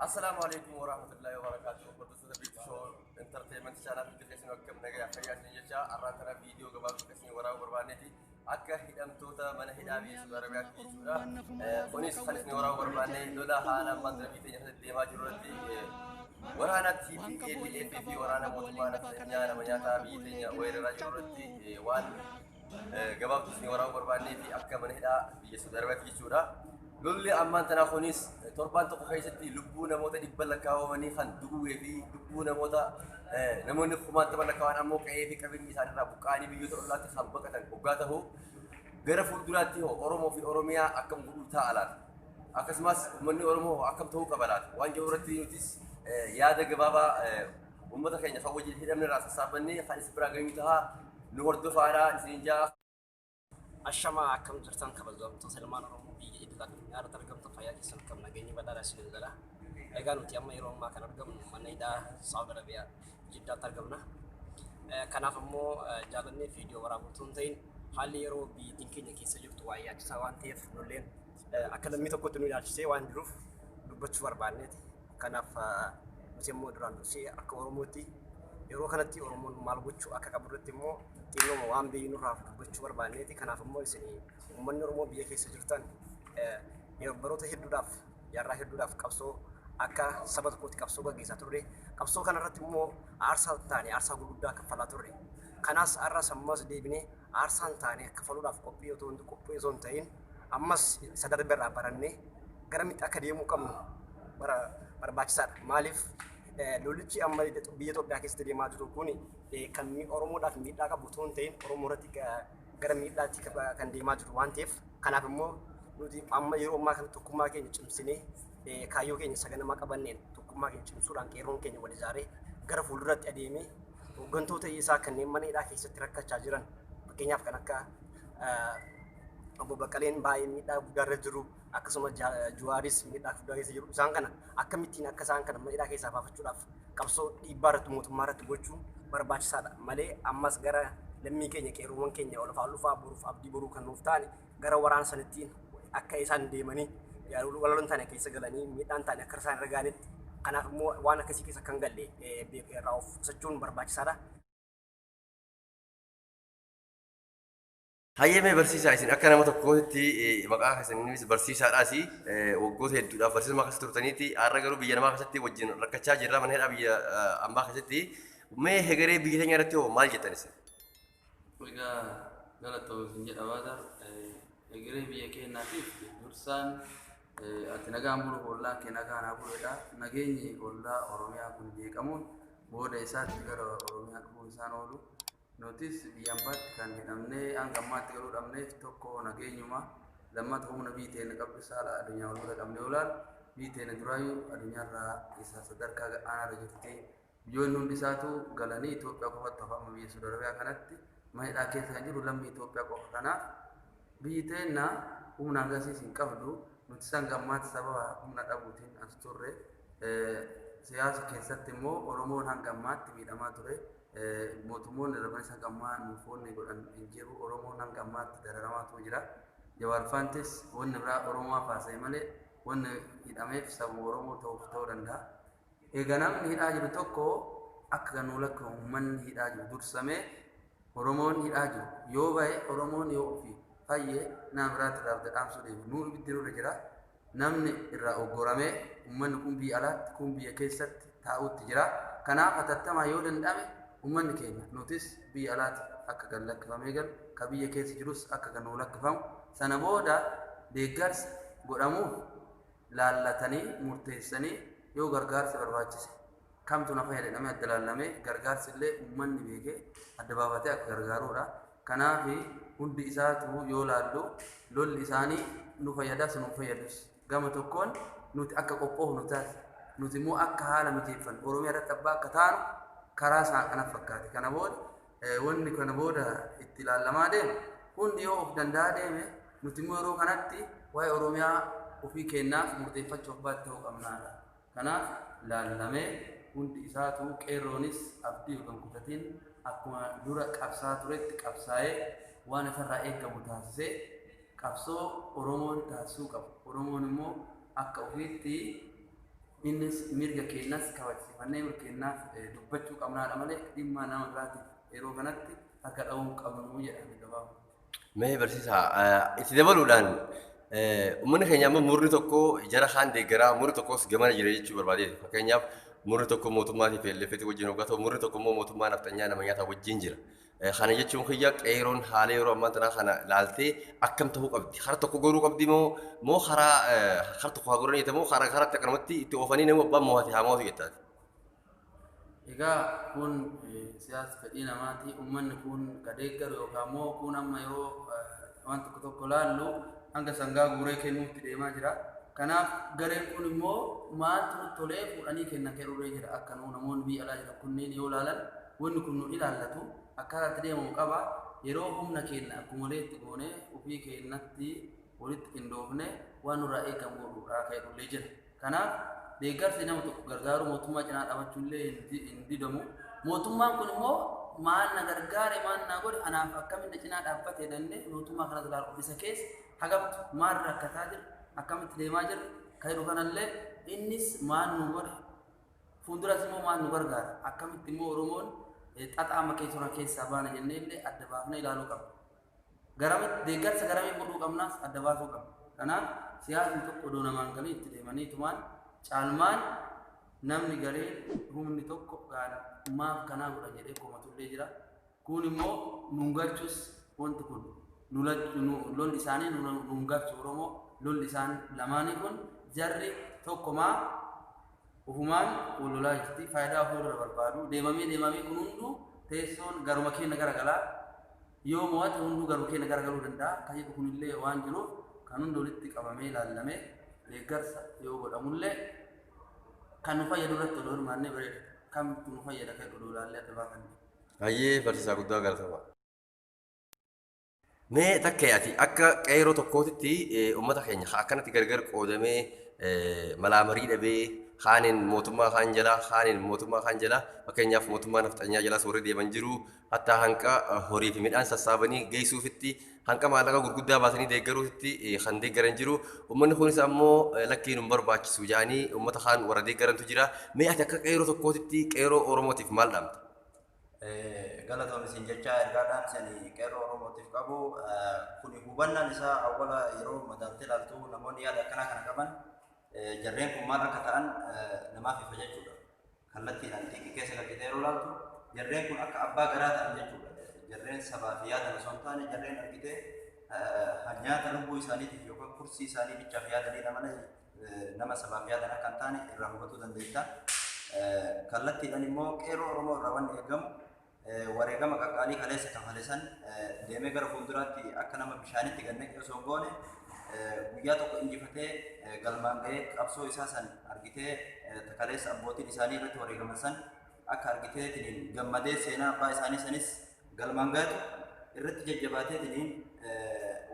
Assalaamu alaikum warahmatullahi wabarakatuh. Hordoftoota Big Show Entertainment Channel hundi keessan akkam nagaya fayyaa isin jecha har'aan tana viidiyoo gabaabduu keessan waraabuu barbaanneeti akka hidhamtoota mana hidhaa biyya Saudi Arabiyaatti jechuudha. Kunis kan isin waraabuu barbaanne lola haala ammaan tana biyya teenya keessatti deemaa jiru irratti waraana TPLF fi waraana mootummaa nafxanyaa nama nyaataa biyya teenya weeraraa jiru irratti waan gabaabduu isin waraabuu barbaanneeti akka mana hidhaa biyya Saudi Arabiyaatti jechuudha. Lolli ammaan tanaa kunis torbaan tokko keessatti lubbuu namoota dhibba lakkaawamanii kan du'uwee fi lubbuu namoota namoonni kumaatama lakkaawan ammoo qe'ee fi qabeenya isaaniirraa buqqa'anii biyyoota ollaatti kan baqatan hoggaa ta'u gara fuulduraatti hoo Oromoo fi Oromiyaa akkam godhuu taa'a laata? Akkasumas uummanni Oromoo hoo akkam ta'uu qaba laata? Waan jiru irratti nutis yaada gabaabaa uummata keenya kan wajjin hidhamne irraa sassaabannee kan isin biraa gahuu ta'a nu hordofaadhaa isin jaa. Ashamaa, akkam jirtan kabajamtoota ilmaan Oromoo biyya idil addunyaa irratti argamtan? Fayyaa keessan akkam, nageenyi badhaadhaa isin gala. Egaa nuti amma yeroo ammaa kan argamnu mana hidhaa Saawud Arabiyaa Jiddaatti argamna. Kanaaf immoo jaalannee viidiyoo waraabuu otoo hin ta'in haalli yeroo biyyattiin keenya keessa jirtu waa yaachisaa waan ta'eef nulleen akka lammii tokkotti nu ilaalchisee waan jiruuf dubbachuu barbaanneeti. Kanaaf nuti immoo duraan dursee akka Oromootti yeroo kanatti Oromoon maal gochuu akka qabu irratti immoo xinnooma waan beeknurraa dubbachuu barbaanneeti. Kanaaf immoo isin uummanni Oromoo biyya keessa jirtan baroota hedduudhaaf, jaarraa hedduudhaaf qabsoo akka saba tokkootti qabsoo gaggeessaa turre. Qabsoo kanarratti immoo aarsaa taane, aarsaa gurguddaa kaffalaa turre. Kanaas har'as ammas deebinee aarsaan taane kaffaluudhaaf qophii otoo hin ta'in ammas isa darbe irraa barannee garamitti akka deemuu qabnu barbaachisaadha. Maaliif, lolichi amma biyya Itoophiyaa keessatti deemaa jiru kun kan Oromoodhaaf miidhaa qabu otoo hin ta'in Oromoo irratti gara miidhaatti kan deemaa jiru waan ta'eef, kanaaf immoo nuti amma yeroo ammaa kana tokkummaa keenya cimsinee, kaayyoo keenya saganamaa qabanneen tokkummaa keenya cimsuudhaan qeerroon keenya wal ijaaree gara fuulduratti adeemee hooggantoota isaa kanneen mana hidhaa keessatti rakkachaa jiran, fakkeenyaaf kan akka obbo Baqqaleen baay'ee miidhaa guddaa irra jiru, akkasuma Juwaaris miidhaa guddaa keessa jiru, isaan kana akkamittiin akka isaan kana mana hidhaa keessaa baafachuudhaaf qabsoo dhiibbaa irratti mootummaa irratti gochuun barbaachisaadha malee ammas gara lammii keenya, qeerroowwan keenya ol afaan dhufaa boruuf abdii boruu kan nuuf ta'an gara waraana sanittiin akka isaan deemanii waloon taane keessa galanii miidhaan taane akka isaan irra gaanitti, kanaaf immoo waan akkasii keessa kan galle irraa of qusachuun barbaachisaadha. Hayyamee barsiisaa, isin akka nama tokkootti maqaa keessaniinis barsiisaadhaas, waggoota hedduudhaaf barsiisummaa keessa turtaniiti, har'a garuu biyya namaa keessatti wajjin rakkachaa jirra mana hidhaa biyya ambaa keessatti. Mee hegeree biyya teenya irratti hoo maal jettan isin? Egaa galatoo isin jedha Baazar. Egeree biyya keenyaatiif dursaan ati nagaan bulu ollaan kee nagaan haa buluudha. Nageenyi ollaa Oromiyaa kun jeeqamuun booda isaatti gara Oromiyaa dhufuun isaan oolu. Nutis biyya ambaatti kan hidhamnee hanga ammaatti galuu dhabneef tokko nageenyuma, lammata humna biyyi teenya qabdu saala addunyaa wal bira qabnee olaal biyyi teenya duraayyuu addunyaarraa isa sadarkaa aanaarra jirti. Biyyoonni hundi isaatu galanii Itoophiyaa qofatti hafa. Amma biyya Saudi Arabiyaa kanatti mana hidhaa keessa kan jiru lammii Itoophiyaa qofa. Kanaaf biyyi teenna humna hangasiis hin qabdu. Nuti hanga ammaatti sababa humna dhabuutiin as turre. Siyaasa keessatti immoo Oromoon hanga ammaatti miidhamaa ture. Mootummoonni darbanis hanga ammaa nuuf wanni godhan hin jiru. Oromoon hanga ammaatti dararamaatu jira. Jawaar Faantis wanni biraa Oromoo haasa'e malee wanni hidhameef sababa Oromoo ta'uuf ta'uu danda'a. Egaa namni hidhaa jiru tokko akka nuu lakkaa'u uummanni hidhaa jiru dursamee Oromoon hidhaa jiru yoo bahe, Oromoon yoo ofii fayyee nama biraatti irraa dhaamsuu deema. Nuu ibiddi nurra jira. Namni irraa oggoramee uummanni kun biyya alaatti, kun biyya keessatti taa'utti jira. Kanaaf hatattamaa yoo danda'ame uummanni keenya nutis biyya alaatti akka gad lakkifamee galu, ka biyya keessa jirus akka gad nuu lakkifamu, sana booda deeggarsa godhamuuf laallatanii murteessanii yoo gargaarsi barbaachise kamtu na fayyada jedhamee adda laallamee gargaarsi illee uummanni beekee adda baafatee akka gargaaruudha. Kanaaf hundi isaatu yoo laallu lolli isaanii nu fayyadas nu fayyadus gama tokkoon nuti akka qophoofnu taasisa. Nuti immoo akka haala mijeeffannu, Oromiyaa irratti abbaa akka taanu karaa isaa kana fakkaate. Kana booda wanni kana booda itti ilaalamaa deemu hundi yoo of danda'aa deeme, nuti immoo yeroo kanatti waa'ee Oromiyaa ofii keenyaaf murteeffachuu abbaatti ta'uu qabnaadha. Kanaaf laallamee hundi isaatu qeerroonis abdii yookaan kutatiin akkuma dura qabsaa turetti qabsaa'ee waan isarraa eegamu taasisee qabsoo Oromoon taasisuu qabu. Oromoon immoo akka ofiitti Innis mirga keenyas kabajsiifannee mirga keenyaaf dubbachuu qabnaadha malee dhimma nama biraatiif yeroo kanatti harka dha'uu hin qabnu jedha gabaabaa. Mee barsiisaa, itti dabaluudhaan uummanni keenya amma murni tokko jara kaan deeggaraa, murni tokkos gamana jira jechuu barbaadeeti. Fakkeenyaaf, murni tokko mootummaa TPLF wajjin hoggaa ta'u, murni tokko immoo mootummaa nafxanyaa nama nyaataa wajjin jira. Kana jechuun kiyya, qeeroon haala yeroo ammaa tanaa kana laaltee akkam ta'uu qabdi? Karaa tokko goruu qabdi moo karaa tokko haa goranii moo karaa karaatti akkanumatti itti oofanii nama abbaan mo'ate haa mo'atu jettaati? Egaa kun siyaasa fedhii namaati. Uummanni kun ka deeggaru yookaan immoo kun amma yeroo waan tokko tokko laallu hanga sangaa guuree kennuutti deemaa jira. Kanaaf gareen kun immoo maaltu nutti tolee fuudhanii kennan kennuuree jira. Akka nu namoonni biyya alaa jiran kunneen yoo ilaalan, wanni kun nu ilaallatu akkaataa itti deemamu qaba. Yeroo humna keenya akkuma walitti goonee ofii keenyatti walitti qindoofne waan nurraa eegamu godhuudha kan jedhullee jira. Kanaaf deeggarsi nama tokko gargaaru, mootummaa cinaa dhaabachuu illee hin didamu. Mootummaan kun immoo maal na gargaare, maal na godhe, anaaf akkamiin na cinaa dhaabbate jennee mootummaa kanas ilaalu, isa keessa hagamtu maal rakkataa jira, akkamitti deemaa jira kan jedhu kanallee, innis maal nu godhe, fuulduras immoo maal nu gargaara, akkamitti immoo Oromoon xaxaa amma keessuma keessaa baana jennee illee adda baafnee ilaaluu qabna. Garamitti deeggarsa garamii godhuu qabnaas adda baasuu qabna. Kanaaf siyaasni tokko odoo namaan galii itti deemanii tumaan caalmaan namni gareen humni tokko maaf kanaa godha jedhee komatullee jira. Kun immoo nuun galchus, wanti kun lolli isaanii nuun galchu. Oromoo lolli isaan lamaanii kun jarri tokkomaa ufumaan wal lolaa jirti, faayidaa ofii irra barbaadu. Deemamee deemamee kun hunduu teessoon garuma keenya garagalaa, yoo mo'ate hunduu garuma keenya garagaluu danda'a kan jedhu kunillee waan jiruuf, kan hundi walitti qabamee ilaallamee deeggarsa yoo godhamullee kan nu fayyadu irratti odoo hirmaannee bareeda. Kamtu nu fayyada kan odoo ilaallee adda baafanne. Baay'ee barsiisaa, guddaa galatama. Mee takka ati akka qeeroo tokkootitti uummata keenya akkanatti gargar qoodamee, malaa marii dhabee, kaaniin mootummaa kaan jalaa, kaaniin mootummaa kaan jalaa, fakkeenyaaf mootummaa nafxanyaa jalaas warri deeman jiru, hatta hanqa horii fi midhaan sassaabanii geessuufitti, hanqa maallaqa gurguddaa baasanii deeggaruufitti kan deeggaran jiru. Uummanni kunis ammoo lakkiin hin barbaachisu jedhanii uummata kaan warra deeggarantu jira. Mee ati akka qeeroo tokkootitti qeeroo Oromootiif maal dhaamta? Galatoon isin jecha ergaa dhaamsanii qeerroo Oromootiif qabu kuni hubannaan isaa awwala yeroo madaaltee ilaaltu, namoonni yaada akkanaa kana qaban jarreen kun maal akka ta'an namaaf ifa jechuudha. Kallattiidhaan xiqqi keessa galchitee yeroo ilaaltu, jarreen kun akka abbaa garaa ta'an jechuudha. Jarreen sabaa fi yaadan osoo hin taane, jarreen argitee nyaata lubbuu isaaniitiif yookaan kursii isaanii bichaaf yaadanidha malee nama sabaaf yaadan akka hin taane irraa hubatuu dandeetta. Kallattiidhaan immoo qeerroo Oromoo irraa wanni eegamu, wareegama qaqqaalii kaleessa kafale san deemee gara fuulduraatti akka nama bishaanitti gad naqee osoo hin goone, guyyaa tokko injifatee galmaan ga'ee qabsoo isaa san argitee kaleessa abbootiin isaanii irratti wareegaman san akka argiteetiniin gammadee seenaa abbaa isaanii sanis galmaan ga'atu irratti jajjabaateetiniin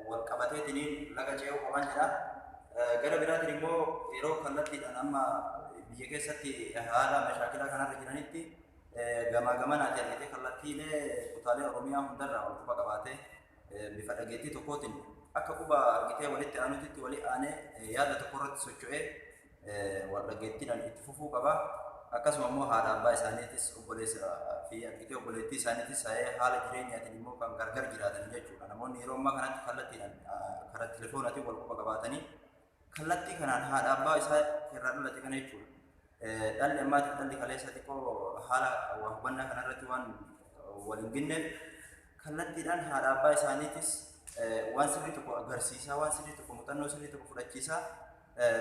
wal qabateetiniin laga ce'uu qaban jedha. Gara biraatiin immoo yeroo kallattiidhaan amma biyya keessatti haala mashaakilaa kanarra jiranitti gamaa gamanaati argitee kallattiilee kutaalee Oromiyaa hundarraa wal quba qabaatee bifa dhageettii tokkootiin akka quba argitee walitti aanutitti walii aanee yaada tokko irratti socho'ee wal dhageettiidhaan itti fufuu qaba. Akkasuma immoo haadha abbaa isaaniitis, obboleessa fi argitee obboleettii isaaniitis haala jireenyaatiin immoo kan gargar jiraatan jechuudha. Namoonni yeroo ammaa kanatti kallattiidhaan karaa telefoonaatiin wal quba qabaatanii kallattii kanaan haadha abbaa isaa irraa dhalate kana jechuudha. Dhalli ammaatiif dhalli kaleessa xiqqoo haala waa hubannaa kanarratti waan wal hin ginneef, kallattiidhaan haadha abbaa isaaniitis waan sirrii tokko agarsiisaa, waan sirrii tokko, muuxannoo sirrii tokko fudhachiisaa,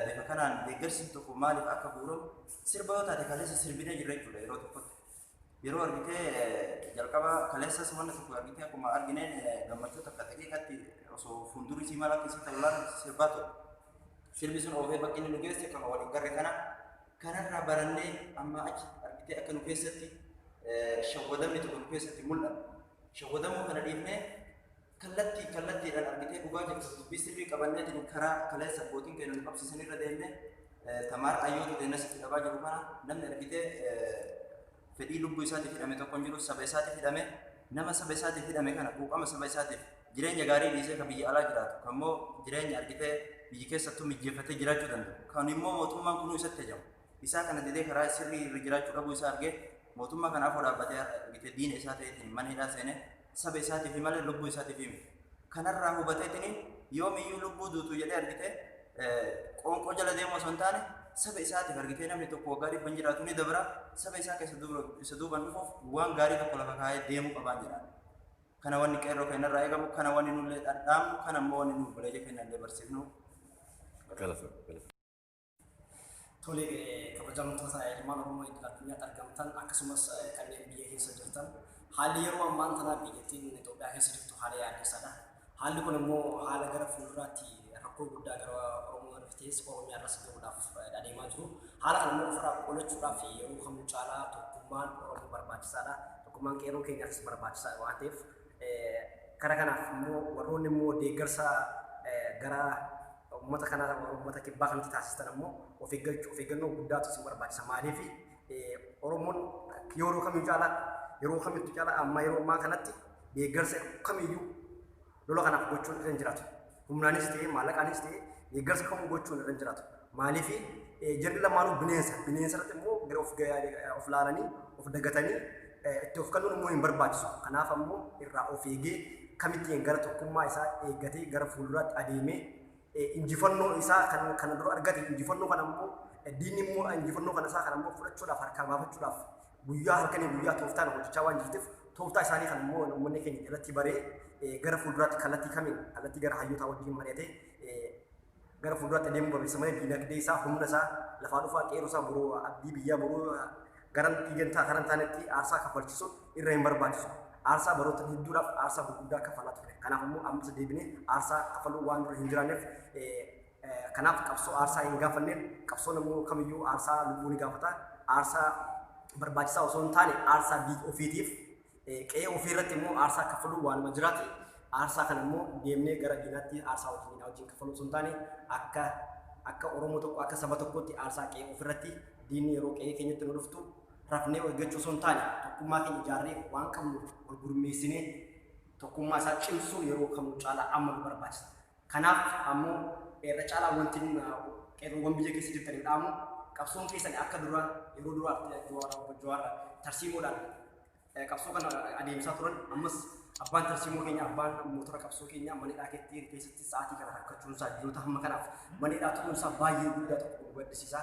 bifa kanaan deeggarsi tokko maaliif akka bu'uuramu sirba yoo taate kaleessa sirbinee jirra jechuudha yeroo tokkotti. Yeroo argitee jalqaba kaleessas wanna tokko argitee akkuma argineen gammachuu takka daqiiqatti osoo fuuldurri isii maal akka isii ta'u ilaalu sirbaa ture. Sirbi sun oofee bakki inni nu geesse kan waliin garre kana kanarraa barannee amma achi argitee akka nu keessatti shawwadamni tokko nu keessatti mul'atu. Shawwadamuu kana dhiifnee kallattii kallattiidhaan argitee dhugaa jirtu dubbii sirrii qabanneetiin karaa kaleessa abbootiin keenya nu qabsiisan irra deemnee tamaar ayyoota deemnas itti dhabaa jiru kana, namni argitee fedhii lubbuu isaatiif hidhame tokko hin jiru, saba isaatiif hidhame. Nama saba isaatiif hidhame kana, quuqama saba isaatiif jireenya gaarii dhiisee kan biyya alaa jiraatu, kan immoo jireenya argitee biyya keessattuu mijjeeffatee jiraachuu danda'u, kan immoo mootummaan kunuu isatti ajamu. Isaa kana didee karaa sirrii irra jiraachuu dhabuu isaa argee mootummaa kanaaf dhaabbatee argite diina isaa ta'eetiin mana hidhaa seenee saba isaatiif malee lubbuu isaatiif hime. Kanarraa hubateetiin yoomiyyuu lubbuu duutu jedhee argite qoonqoo jala deemu osoo hin taane saba isaatiif argitee namni tokko waggaa dhibban jiraatu ni dabra saba isaa keessa isa duuban dhufuuf waan gaarii tokko lafa kaa'ee deemuu qabaan jedha. Kana wanni qeerroo keenyarraa eegamu, kana wanni nullee dhadhaamnu, kana immoo wanni nu obboleeyyan keenyallee barsiifnu. Tole, kabajamtoota ilmaan Oromoo idil addunyaatti argamtan akkasumas kanneen biyya keessa jirtan, haalli yeroo ammaan tanaa biyyattiin Itoophiyaa keessa jirtu haala yaaddessaadha. Haalli kun immoo haala gara fuulduraatti rakkoo guddaa gara Oromoo irrattis Oromiyaa irras gahuudhaaf adeemaa jiru. Haala kana immoo ofirraa qolachuudhaaf yeroo kamuu caalaa tokkummaan Oromoo barbaachisaadha. Tokkummaan qeerroo keenyaafis barbaachisaadha waan ta'eef kara kanaaf immoo warroonni immoo deeggarsa gara uummata kanaa uummata kibbaa kanatti taasistan immoo of eeggachuu of eeggannoo guddaatu isin barbaachisa. Maaliif Oromoon yeroo kamiyyuu caalaa yeroo kamittuu caalaa amma yeroo ammaa kanatti deeggarsa kamiyyuu lola kanaaf gochuun irra hin jiraatu. Humnaanis ta'e maallaqaanis ta'e deeggarsa kamuu gochuun irra hin jiraatu. Maaliif jarri lamaanuu bineensa. Bineensa irratti immoo gara of laalanii of dagatanii itti of kennuun immoo hin barbaachisu. Kanaaf ammoo irraa of eegee kamittiin gara tokkummaa isaa eeggatee gara fuulduraatti adeemee injifannoo isaa kan kana dura argate injifannoo kana immoo diinni immoo injifannoo kana isaa kana immoo fudhachuudhaaf harkaa baafachuudhaaf guyyaa halkanii guyyaa tooftaan hojjechaa waan jirtuuf tooftaa isaanii kan immoo uummanni keenya jalatti baree gara fuulduraatti kallattii kamiin kallattii gara hayyootaa wajjin mari'atee gara fuulduraatti adeemuu barbaachisa malee diinagdee isaa humna isaa lafaa dhufaa qeerroo isaa boruu abdii biyyaa boruu gara dhiigantaa karan taanetti aarsaa kaffalchiisuun irra hin barbaachisu. Aarsaa baroota hedduudhaaf aarsaa gurguddaa kaffalaa ture. Kanaaf immoo ammas deebinee aarsaa kaffaluu waan dura hin jiraanneef kanaaf qabsoo aarsaa hin gaafanneen qabsoon immoo kamiyyuu aarsaa lubbuu ni gaafata. Aarsaa barbaachisaa osoo hin taane aarsaa biyya ofiitiif qe'ee ofii irratti immoo aarsaa kaffaluu waanuma jiraate aarsaa kana immoo deemnee gara diinaatti aarsaa wajjin diinaa wajjin kaffaluu osoo hin taane akka akka Oromoo tokko akka saba tokkootti aarsaa qe'ee ofirratti diinni yeroo qe'ee keenyatti nu dhuftu rafnee eeggachuu osoo hin taane tokkummaa keenya ijaarree waan qabnu wal gurmeessinee tokkummaa isaa cimsuun yeroo kamuu caalaa amma nu barbaachisa. Kanaaf ammoo irra caalaa wanti qeerroowwan biyya keessa jirtaniif dhaamu qabsoon keessan akka dura yeroo duraa Jawaar tarsiimoodhaan qabsoo kana adeemsaa turan ammas abbaan tarsiimoo keenya abbaan mootora qabsoo keenya mana hidhaa keessatti sa'aatii kana rakkachuun isaa jiroota hamma kanaaf mana hidhaa turuun isaa baay'ee guddaa tokko nu gaddisiisa.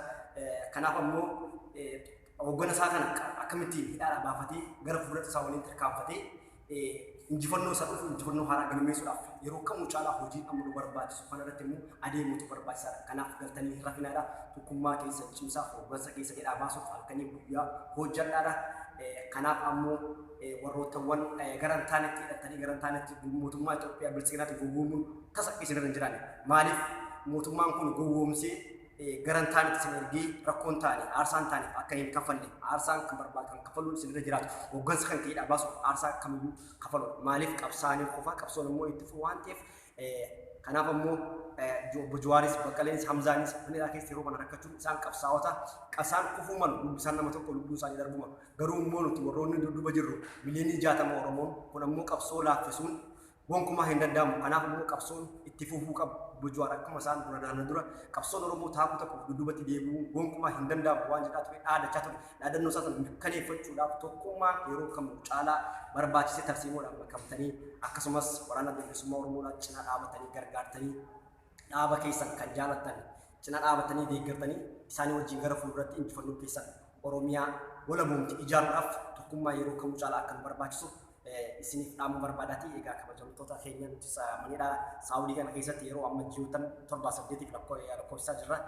Kanaaf ammoo hoggana isaa kana akkamittiin hidhaadhaa baafatee gara fuulduratti isaa waliin tarkaanfatee injifannoo isaa dhufu injifannoo haaraa galmeessuudhaaf yeroo kamuu caalaa hojiin amma nu barbaachisu kana irratti immoo adeemuutu barbaachisaadha. Kanaaf galtanii hin rafinaadha. Tokkummaa keessa cimsaa hooggansa keessa hidhaa baasuuf halkanii guyyaa hojjedhaadha. Kanaaf ammoo warrootawwan gara hin taanetti hidhatanii gara hin taanetti mootummaa Itoophiyaa bilchiginatti gowwoomuun tasa akka isin irra hin jiraanne. Maaliif mootummaan kun gowwoomsee gara hin taanetti isin ergee rakkoo hin taane aarsaa hin taaneef akka hin kaffalle aarsaan kan barbaadu kan kaffaluun isin irra jiraatu hooggansa kan ta'edha baasuuf aarsaa kamiyyuu kaffalu maaliif qabsaanii qofa qabsoon immoo itti fufu waan ta'eef kanaaf ammoo obbo Jawaaris Baqqaleenis Hamzaanis mana hidhaa keessa yeroo kana rakkachuun isaan qabsaa'ota qabsaan kufuu malu lubbu isaan nama tokko lubbuun isaanii darbuu malu garuu immoo nuti warroonni dudduuba jirru miliyoonii 60 Oromoon kun ammoo qabsoo laaffisuun gonkumaa hin danda'amu. Kanaaf immoo qabsoon itti fufuu qabu. Obbo Jawaar akkuma isaan dura dana dura qabsoon Oromoo taakuu tokko dudduubatti deebi'uu gonkumaa hin danda'amu waan jedhaa ture dhaadachaa ture. Dhaadannoo isaa sana mirkaneeffachuudhaaf tokkummaa yeroo kamuu caalaa barbaachisee tarsiimoodhaan makamtanii akkasumas waraana bilisummaa Oromoodhaan cinaa dhaabatanii gargaartanii dhaaba keessan kan jaalattan cinaa dhaabatanii deeggartanii isaanii wajjin gara fuulduratti injifannoo keessan Oromiyaa walaboomti ijaaruudhaaf tokkummaa yeroo kamuu caalaa akka nu barbaachisu isiniif dhaamuu barbaadaati. Egaa kabajamtoota keenya nuti manidhaa Saawudii kana keessatti yeroo amma ji'oottan 7 8 lakkoofsisaa jirra.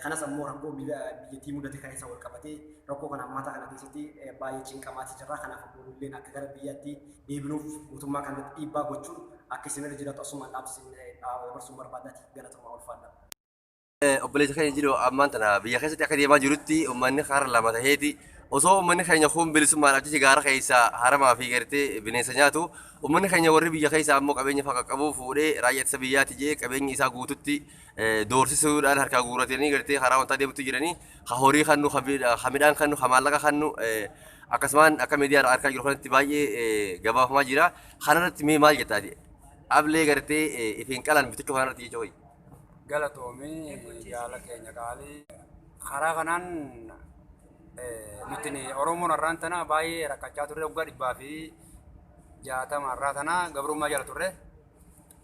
Kanas ammoo rakkoo biyyattii mudate kana keessa wal qabatee rakkoo kana hammaataa kana keessatti baay'ee cinqamaatii jirra. Kanaaf ammoo nulleen akka gara biyyaatti deebinuuf mootummaa kanatti dhiibbaa gochuun akka isin irra jiraatu asumaan dhaamsi dabarsuun barbaadaati. Galatoomaa, ulfaadha. Obboleessa keenya jiru ammaan tana biyya keessatti akka deemaa jirutti uummanni karaa lama taheeti osoo uummanni keenya kun bilisummaadhaaf jecha gaara keessa haramaa fi gartee bineensa nyaatu uummanni keenya warri biyya keessa ammoo qabeenya fakka qabu fuudhee raayyaa ittisa biyyaati jee qabeenya isaa guututti doorsisuudhaan harkaa guuratanii gartee karaa wantaa deemutti jiranii ka horii kannu ka midhaan kannu ka maallaqa kannu akkasumaan akka miidiyaa harkaa jiru kanatti baay'ee gabaafamaa jira. Kanarratti mee maal jettaati? Ablee gartee ifiin qalan bitachuu kanarratti jecha wayi. Galatoomii jaala keenya qaalii Karaa kanaan nuti Oromoon har'aan tana baay'ee rakkachaa turre waggaa 160 har'aa tana gabrummaa jala turre.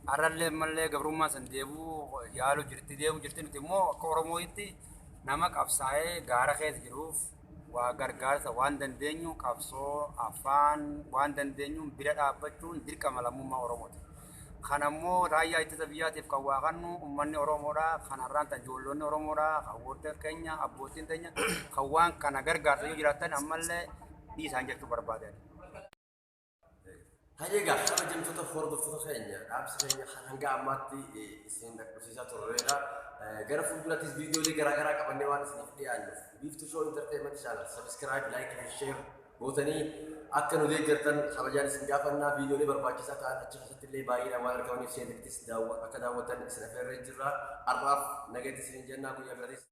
Har'allee ammallee gabrummaa san deebuu yaalu jirti deemuu jirti nuti immoo akka Oromootti nama qabsaa'ee gaara keessa jiruuf waa gargaarsa waan dandeenyu qabsoo afaan waan dandeenyu bira dhaabbachuun dirqama lammummaa Oromooti. Kan ammoo raayyaa ittisa biyyaatiif kan waa kannu uummanni Oromoodha. Kan har'aan tan ijoollonni Oromoodha. Kan warra keenya abbootiin teenya kan waan kana gargaarsa yoo jiraatan ammallee dhiisaan jechuu barbaadan. Hayyeegaa kabajamtoota hordoftoota keenya dhaamsi keenya kan hanga ammaatti isin dhaqqabsiisaa turreedha. Gara fuuldurattis viidiyoolee garaagaraa qabannee waan isiniif dhiyaannuuf Biiftuu Show Entertainment Channel subscribe, like fi share gootanii akka nu deeggartan kabajaan isin gaafannaa viidiyoolee barbaachisaa ta'an achi keessatti illee baay'inaan waan argamaniif seenittis akka daawwatan isin affeerree jirra. Har'aaf nagatti isin jennaa guyyaa biratis.